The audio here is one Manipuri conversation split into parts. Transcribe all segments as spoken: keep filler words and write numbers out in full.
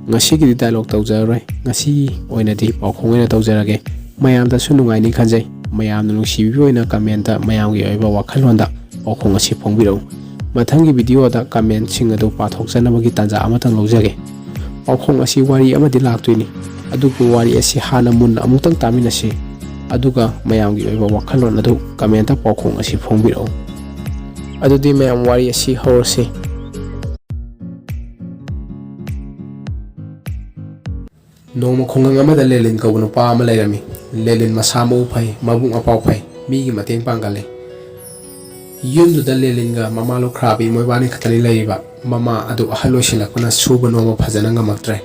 ꯉꯁꯤꯒꯤꯗꯤ ꯗꯥꯏꯂꯣꯛ ꯇꯧꯖꯔꯔꯣꯏ, ꯉꯁꯤꯒꯤ ꯑꯣꯏꯅꯗꯤ ꯄꯥꯎꯈꯣꯡ ꯑꯣꯏꯅ ꯇꯧꯖꯔꯒꯦ꯫ ꯃꯌꯥꯝꯗꯁꯨ ꯅꯨꯡꯉꯥꯏꯅꯤ ꯈꯟꯖꯩ꯫ ꯃꯌꯥꯝꯅ ꯅꯨꯡꯁꯤꯕꯤꯕ ꯑꯣꯏꯅ ꯀꯃꯦꯟꯇ ꯃꯌꯥꯝꯒꯤ ꯑꯣꯏꯕ ꯋꯥꯈꯜꯂꯣꯟꯗ ꯄꯥꯎꯈꯣꯡ ꯑꯁꯤ ꯐꯣꯡꯕꯤꯔꯛꯎ꯫ ꯃꯊꯪꯒꯤ ꯚꯤꯗꯤꯑꯣꯗ ꯀꯃꯦꯟꯁꯤꯡ ꯑꯗꯨ ꯄꯥꯊꯣꯛꯆꯅꯕꯒꯤ ꯇꯥꯟꯖꯥ ꯑꯃꯇꯪ ꯂꯧꯖꯒꯦ꯫ ꯄꯥꯎꯈꯣꯡ ꯑꯁꯤ ꯋꯥꯔꯤ ꯑꯃꯗꯤ ꯂꯥꯛꯇꯣꯏꯅꯤ, ꯑꯗꯨꯕꯨ ꯋꯥꯔꯤ ꯑꯁꯤ ꯍꯥꯟꯅ ꯃꯨꯟꯅ ꯑꯃꯨꯛꯇꯪ ꯇꯥꯃꯤꯟꯅꯁꯤ, ꯑꯗꯨꯒ ꯃꯌꯥꯝꯒꯤ ꯑꯣꯏꯕ ꯋꯥꯈꯜꯂꯣꯟ ꯑꯗꯨ ꯀꯃꯦꯟꯇ ꯄꯥꯎꯈꯣꯡ ꯑꯁꯤ ꯐꯣꯡꯕꯤꯔꯛꯎ꯫ ꯑꯗꯨꯗꯤ ꯃꯌꯥꯝ, ꯋꯥꯔꯤ ꯑꯁꯤ ꯍꯧꯔꯁꯤ꯫ ꯅꯣꯡꯃ ꯈꯨꯡꯒꯪ ꯑꯃꯗ ꯂꯦꯂꯤꯟ ꯀꯧꯕ ꯅꯨꯄꯥ ꯑꯃ ꯂꯩꯔꯝꯃꯤ꯫ ꯂꯦꯂꯤꯟ ꯃꯁꯥ ꯃꯎ ꯐꯩ, ꯃꯕꯨꯛ ꯃꯄꯥꯎ ꯐꯩ, ꯃꯤꯒꯤ ꯃꯇꯦꯡ ꯄꯥꯡꯒꯜꯂꯤ꯫ ꯌꯨꯝꯗꯨꯗ ꯂꯦꯂꯤꯟꯒ ꯃꯃꯥ ꯂꯨꯈ꯭ꯔꯥꯕꯤ ꯃꯣꯏꯕꯥꯅꯤ ꯈꯛꯇꯅꯤ ꯂꯩꯔꯤꯕ꯫ ꯃꯃꯥ ꯑꯗꯨ ꯑꯍꯜ ꯑꯣꯏꯁꯤꯜꯂꯛꯄꯅ ꯁꯨꯕ ꯅꯣꯝꯕ ꯐꯖꯅ ꯉꯝꯃꯛꯇ꯭ꯔꯦ꯫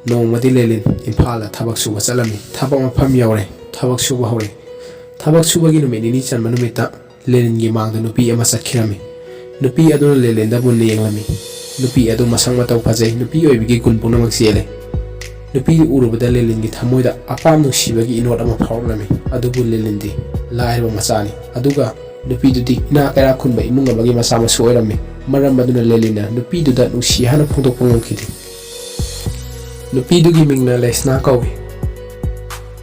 ꯅꯣꯡꯃꯗꯤ ꯂꯦꯂꯤꯟ ꯏꯝꯐꯥꯜꯗ ꯊꯕꯛ ꯁꯨꯕ ꯆꯠꯂꯝꯃꯤ꯫ ꯊꯕꯛ ꯃꯐꯝ ꯌꯧꯔꯦ꯫ ꯊꯕꯛ ꯁꯨꯕ ꯍꯧꯔꯦ꯫ ꯊꯕꯛ ꯁꯨꯕꯒꯤ ꯅꯨꯃꯤꯠ ꯅꯤꯅꯤ ꯆꯟꯕ ꯅꯨꯃꯤꯠꯇ ꯂꯦꯂꯤꯟꯒꯤ ꯃꯥꯡꯗ ꯅꯨꯄꯤ ꯑꯃ ꯆꯠꯈꯤꯔꯝꯃꯤ꯫ ꯅꯨꯄꯤ ꯑꯗꯨꯅ ꯂꯦꯂꯤꯟꯗ ꯃꯨꯟꯅ ꯌꯦꯡꯂꯝꯃꯤ꯫ ꯅꯨꯄꯤ ꯑꯗꯨ ꯃꯁꯛ ꯃꯇꯧ ꯐꯖꯩ, ꯅꯨꯄꯤ ꯑꯣꯏꯕꯒꯤ ꯒꯨꯟ ꯄꯨꯝꯅꯃꯛ ꯆꯦꯜꯂꯦ꯫ ꯅꯨꯄꯤꯗꯨ ꯎꯔꯨꯕꯗ ꯂꯦꯂꯤꯟꯒꯤ ꯊꯃꯣꯏꯗ ꯑꯄꯥꯝ ꯅꯨꯡꯁꯤꯕꯒꯤ ꯏꯅꯣꯠ ꯑꯃ ꯐꯥꯎꯔꯛꯂꯝꯃꯤ꯫ ꯑꯗꯨꯕꯨ ꯂꯦꯂꯤꯟꯗꯤ ꯂꯥꯏꯔꯕ ꯃꯆꯥꯅꯤ꯫ ꯑꯗꯨꯒ ꯅꯨꯄꯤꯗꯨꯗꯤ ꯏꯅꯥꯛ ꯀꯩꯔꯥꯛ ꯈꯨꯟꯕ ꯏꯃꯨꯡ ꯑꯃꯒꯤ ꯃꯆꯥ ꯃꯁꯨ ꯑꯣꯏꯔꯝꯃꯤ꯫ ꯃꯔꯝ ꯑꯗꯨꯅ ꯂꯦꯂꯤꯟꯅ ꯅꯨꯄꯤꯗꯨꯗ ꯅꯨꯡꯁꯤ ꯍꯥꯏꯅ ꯐꯣꯡꯗꯣꯛꯄ ꯉꯝꯈꯤꯗꯦ꯫ ꯅꯨꯄꯤꯗꯨꯒꯤ ꯃꯤꯡꯅ ꯂꯩꯁꯅꯥ ꯀꯧꯏ꯫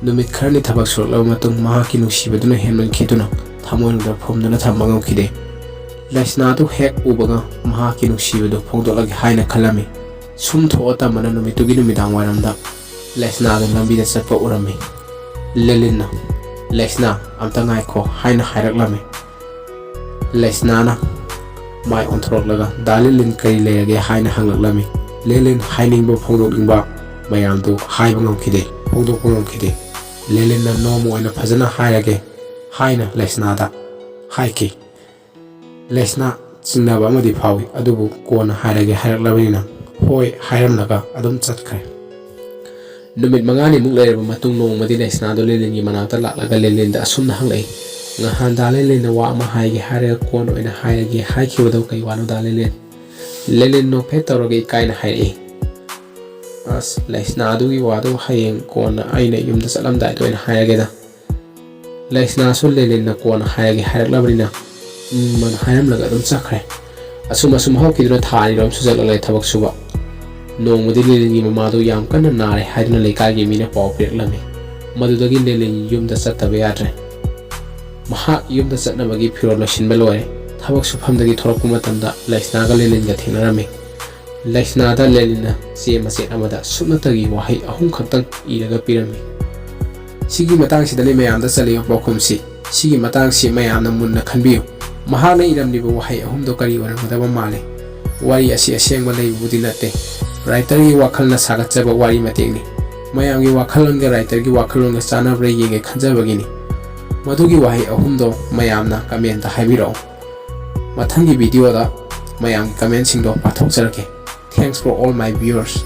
ꯅꯨꯃꯤꯠ ꯈꯔꯅꯤ ꯊꯕꯛ ꯁꯨꯔꯛꯂꯕ ꯃꯇꯨꯡ ꯃꯍꯥꯛꯀꯤ ꯅꯨꯡꯁꯤꯕꯗꯨꯅ ꯍꯦꯟꯃꯟꯈꯤꯗꯨꯅ ꯊꯃꯣꯏꯅꯨꯡꯗ ꯐꯨꯝꯗꯨꯅ ꯊꯝꯕ ꯉꯝꯈꯤꯗꯦ꯫ ꯂꯩꯁꯅꯥꯗꯨ ꯍꯦꯛ ꯎꯕꯒ ꯃꯍꯥꯛꯀꯤ ꯅꯨꯡꯁꯤꯕꯗꯨ ꯐꯣꯡꯗꯣꯛꯂꯒꯦ ꯍꯥꯏꯅ ꯈꯜꯂꯝꯃꯤ꯫ ꯁꯨꯝ ꯊꯣꯛꯑ ꯇꯝꯕꯅ ꯅꯨꯃꯤꯠꯇꯨꯒꯤ ꯅꯨꯃꯤꯗꯥꯡ ꯋꯥꯏꯔꯝꯗ ꯂꯩꯁꯅꯥꯗꯨ ꯂꯝꯕꯤꯗ ꯆꯠꯄ ꯎꯔꯝꯃꯤ꯫ ꯂꯦꯂꯤꯟꯅ, "ꯂꯩꯁꯅꯥ, ꯑꯝꯇ ꯉꯥꯏꯈꯣ" ꯍꯥꯏꯅ ꯍꯥꯏꯔꯛꯂꯝꯃꯤ꯫ ꯂꯩꯁꯅꯥꯅ ꯃꯥꯏ ꯑꯣꯟꯊꯣꯔꯛꯂꯒ, "ꯗꯥ ꯂꯦꯂꯤꯟ, ꯀꯔꯤ ꯂꯩꯔꯒꯦ?" ꯍꯥꯏꯅ ꯍꯪꯂꯛꯂꯝꯃꯤ꯫ ꯂꯦꯂꯤꯟ ꯍꯥꯏꯅꯤꯡꯕ ꯐꯣꯡꯗꯣꯛꯅꯤꯡꯕ ꯃꯌꯥꯝꯗꯨ ꯍꯥꯏꯕ ꯉꯝꯈꯤꯗꯦ, ꯐꯣꯡꯗꯣꯛꯄ ꯉꯝꯈꯤꯗꯦ꯫ ꯂꯦꯂꯤꯟꯅ ꯅꯣꯡꯃ ꯑꯣꯏꯅ ꯐꯖꯅ ꯍꯥꯏꯔꯒꯦ ꯍꯥꯏꯅ ꯂꯩꯁꯅꯥꯗ ꯍꯥꯏꯈꯤ꯫ ꯂꯩꯁꯅꯥ ꯆꯤꯡꯅꯕ ꯑꯃꯗꯤ ꯐꯥꯎꯏ, ꯑꯗꯨꯕꯨ ꯀꯣꯟꯅ ꯍꯥꯏꯔꯒꯦ ꯍꯥꯏꯔꯛꯂꯕꯅꯤꯅ ꯍꯣꯏ ꯍꯥꯏꯔꯝꯂꯒ ꯑꯗꯨꯝ ꯆꯠꯈ꯭ꯔꯦ꯫ ꯅꯨꯃꯤꯠ ꯃꯉꯥꯅꯤꯃꯨꯛ ꯂꯩꯔꯕ ꯃꯇꯨꯡ ꯅꯣꯡꯃꯗꯤ ꯂꯩꯁꯅꯥꯗꯣ ꯂꯦꯂꯤꯟꯒꯤ ꯃꯅꯥꯛꯇ ꯂꯥꯛꯂꯒ ꯂꯦꯂꯤꯟꯗ ꯑꯁꯨꯝꯅ ꯍꯪꯂꯛꯏ, "ꯅꯍꯥꯟ ꯗꯥ ꯂꯦꯂꯤꯟꯅ ꯋꯥ ꯑꯃ ꯍꯥꯏꯒꯦ ꯍꯥꯏꯔꯒ ꯀꯣꯟꯅ ꯑꯣꯏꯅ ꯍꯥꯏꯔꯒꯦ ꯍꯥꯏꯈꯤꯕꯗꯣ ꯀꯩ ꯋꯥꯅꯣ ꯗꯥ ꯂꯦꯂꯤꯟ?" ꯂꯦꯂꯤꯟ ꯅꯣꯛꯐꯦꯠ ꯇꯧꯔꯒ ꯏꯀꯥꯏꯅ ꯍꯥꯏꯔꯛꯏ, "ꯑꯁ, ꯂꯩꯁꯅꯥ ꯑꯗꯨꯒꯤ ꯋꯥꯗꯣ ꯍꯌꯦꯡ ꯀꯣꯟꯅ ꯑꯩꯅ ꯌꯨꯝꯗ ꯆꯠꯂꯝꯗꯥꯏꯗ ꯑꯣꯏꯅ ꯍꯥꯏꯔꯒꯦꯗ꯫ ꯂꯩꯁꯅꯥꯁꯨ ꯂꯦꯂꯤꯟꯅ ꯀꯣꯟꯅ ꯍꯥꯏꯔꯒꯦ ꯍꯥꯏꯔꯛꯂꯕꯅꯤꯅ ꯎꯝ ꯑꯅ ꯍꯥꯏꯔꯝꯂꯒ ꯑꯗꯨꯝ ꯆꯠꯈ꯭ꯔꯦ꯫ ꯑꯁꯨꯝ ꯑꯁꯨꯝ ꯍꯧꯈꯤꯗꯨꯅ ꯊꯥ ꯑꯅꯤꯔꯣꯝ ꯁꯨꯖꯜꯂꯛꯂꯦ ꯊꯕꯛ ꯁꯨꯕ꯫ ꯅꯣꯡꯃꯗꯤ ꯂꯦꯂꯤꯟꯒꯤ ꯃꯃꯥꯗꯨ ꯌꯥꯝ ꯀꯟꯅ ꯅꯥꯔꯦ ꯍꯥꯏꯗꯨꯅ ꯂꯩꯀꯥꯏꯒꯤ ꯃꯤꯅ ꯄꯥꯎ ꯄꯤꯔꯛꯂꯝꯃꯤ꯫ ꯃꯗꯨꯗꯒꯤ ꯂꯦꯂꯤꯟ ꯌꯨꯝꯗ ꯆꯠꯇꯕ ꯌꯥꯗ꯭ꯔꯦ꯫ ꯃꯍꯥꯛ ꯌꯨꯝꯗ ꯆꯠꯅꯕꯒꯤ ꯐꯤꯔꯣꯜ ꯂꯣꯏꯁꯤꯟꯕ ꯂꯣꯏꯔꯦ꯫ ꯊꯕꯛ ꯁꯨꯐꯝꯗꯒꯤ ꯊꯣꯛꯂꯛꯄ ꯃꯇꯝꯗ ꯂꯩꯁꯅꯥꯒ ꯂꯦꯂꯤꯟꯒ ꯊꯦꯡꯅꯔꯝꯃꯤ꯫ ꯂꯩꯁꯅꯥꯗ ꯂꯦꯂꯤꯟꯅ ꯆꯦ ꯃꯆꯦꯠ ꯑꯃꯗ ꯁꯨꯞꯅꯇꯒꯤ ꯋꯥꯍꯩ ꯑꯍꯨꯝ ꯈꯛꯇꯪ ꯏꯔꯒ ꯄꯤꯔꯝꯃꯤ꯫ ꯁꯤꯒꯤ ꯃꯇꯥꯡꯁꯤꯗꯅꯤ ꯃꯌꯥꯝꯗ ꯆꯠꯂꯤꯕ ꯄꯥꯎꯈꯨꯝꯁꯤ꯫ ꯁꯤꯒꯤ ꯃꯇꯥꯡꯁꯤ ꯃꯌꯥꯝꯅ ꯃꯨꯟꯅ ꯈꯟꯕꯤꯌꯨ꯫ ꯃꯍꯥꯛꯅ ꯏꯔꯝꯂꯤꯕ ꯋꯥꯍꯩ ꯑꯍꯨꯝꯗꯣ ꯀꯔꯤ ꯑꯣꯏꯔꯝꯒꯗꯕ ꯃꯥꯜꯂꯤ? ꯋꯥꯔꯤ ꯑꯁꯤ ꯑꯁꯦꯡꯕ ꯂꯩꯕꯕꯨꯗꯤ ꯅꯠꯇꯦ꯫ ꯔꯥꯏꯇꯔꯒꯤ ꯋꯥꯈꯜꯅ ꯁꯥꯒꯠꯆꯕ ꯋꯥꯔꯤ ꯃꯇꯦꯛꯅꯤ꯫ ꯃꯌꯥꯝꯒꯤ ꯋꯥꯈꯜꯂꯣꯟꯒ ꯔꯥꯏꯇꯔꯒꯤ ꯋꯥꯈꯜꯂꯣꯟꯒ ꯆꯥꯟꯅꯕ꯭ꯔꯥ ꯌꯦꯡꯒꯦ ꯈꯟꯖꯕꯒꯤꯅꯤ꯫ ꯃꯗꯨꯒꯤ ꯋꯥꯍꯩ ꯑꯍꯨꯝꯗꯣ ꯃꯌꯥꯝꯅ ꯀꯃꯦꯟꯇ ꯍꯥꯏꯕꯤꯔꯛꯑꯣ꯫ ꯃꯊꯪꯒꯤ ꯚꯤꯗꯤꯑꯣꯗ ꯃꯌꯥꯝꯒꯤ ꯀꯃꯦꯟꯁꯤꯡꯗꯣ ꯄꯥꯊꯣꯛꯆꯔꯛꯀꯦ꯫ Thanks for all my viewers꯫